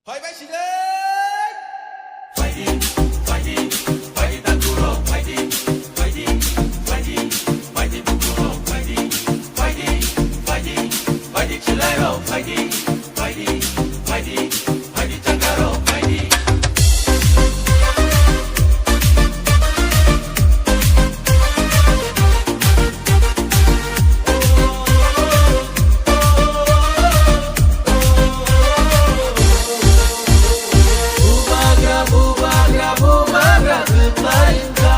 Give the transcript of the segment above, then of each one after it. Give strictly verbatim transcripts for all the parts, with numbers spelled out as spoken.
Phai bai sile. Phai di, phai di, phai di, takurok, phai di, phai di, phai di, phai di, bukurok, phai di, phai di, phai di, phai di, chilairok, phai di, phai di, phai di, phai di, chakarok, phai di. Bubagra, bubagra, bubagra, kwplai wngkha.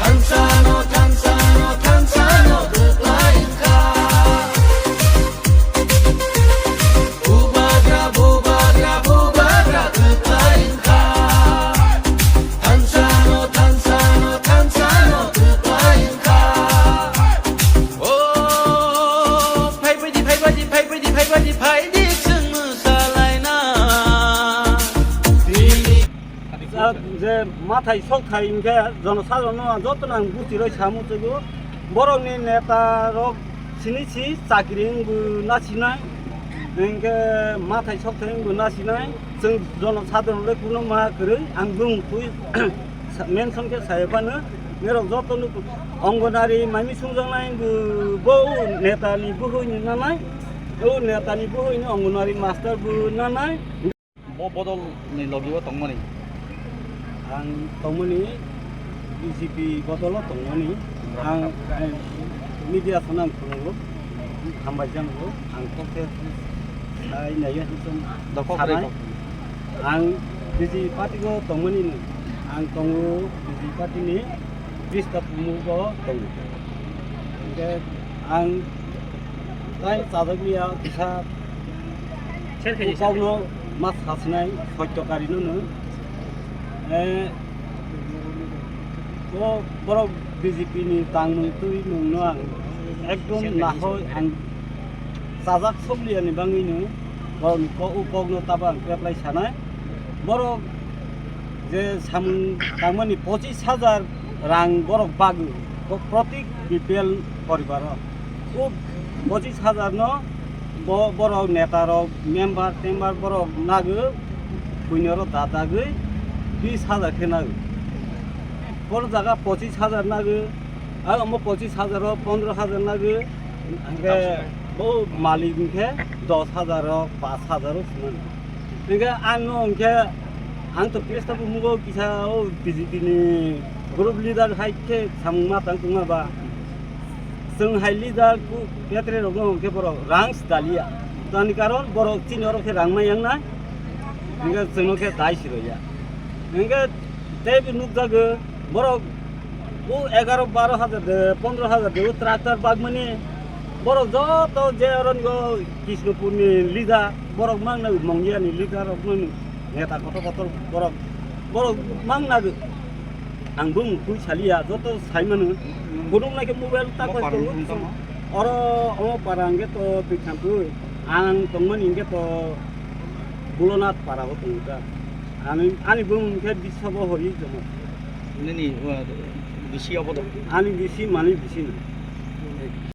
Thansano, thansano, thansano, kwplai wngkha. Bubagra, bubagra, bubagra, kwplai wngkha. Thansano, thansano, thansano, kwplai wngkha. O, phai baidi, phai baidi, phai baidi, phai baidi, phai di, chwng mwsalaina. Bini je mathai sok thai hwnkhe jono sajono jotono ang buchiroi samu chugo. Borokni neta rok sini si chakri wngbo nasinai. Hwnkhe mathai sok thai wngbo nasinai. Chwng jono sadharano le kuno ma kwrwi, ang bumung twi mention khe sai phano, norok joto nuk Anganwadi maimi sungjaknai bo, bo o neta ni buhoi ni nanai, o neta ni buhoi ni Anganwadi master bo nanai. Bo bodol ni logi o tongmani. Ang tongmani B J P bodol o tongmani. Ang, eh, media sana ang khulungo, hambai jang bo, ang kok khe sai naiya hinsong Dokhok sanai. Rikok. Ang B J P party o tongmani, ang tongo B J P party ni Krista Pumuk o tongo. Hingke ang tai chajak liya kisa Serkhe o kok no ma sasinai sotyo kari no no. Eh, o borok B J P ni tangmung twi mung no ang ekdom nahoi ang chajak sokliyani bangwi no borok ni kok, o kok no tabo ang kep lai sanai. Borok je samung tangmani pochis hajar rang borok bagwi, bo protik B P L poribar o. O pochis hajar no bo-, borok neta rok, member tember borok nagwi, buino rok dadagwi bis hajar khe nagwi. Bono jaga pochis hajar nagwi, a omo pochis hajar o pondro hajar nagwi, hingke bo malik hingke dos hajar o, pash hajar o swnam. Hingke ang no hingke, ang to Krista Pumuk o kisa o B J P ni group leader hai khe samung ma tang tongma ba. Chwng hai leader ku petre rok no hingke borok rang si daliya. Tani karon borok chini oro khe rang ma yang nai. Hingke chwng no khe dai si roya. Hingke tei bo nukjago borok o egaro baro hajar de, pondro hajar de o tractor bagmani. Borok joto je oro ni o Krishnapur ni leader, borok mang nai Mongia ni leader rok mang neta kotor kotor borok, borok mang nai. Ang bumung twi saliya, joto sai mano. Bodong nai khe mobile ta Omo koi para tongo. Wngkha tamo? Oro omo para hingke to Bikhampur. Ang tongmani hingke to Bulonath para o tongo ta. Ani, ani bumung khe Biswa bo hoi jomo. Nini, uh, bisi obo do? Ani bisi mani bisi no.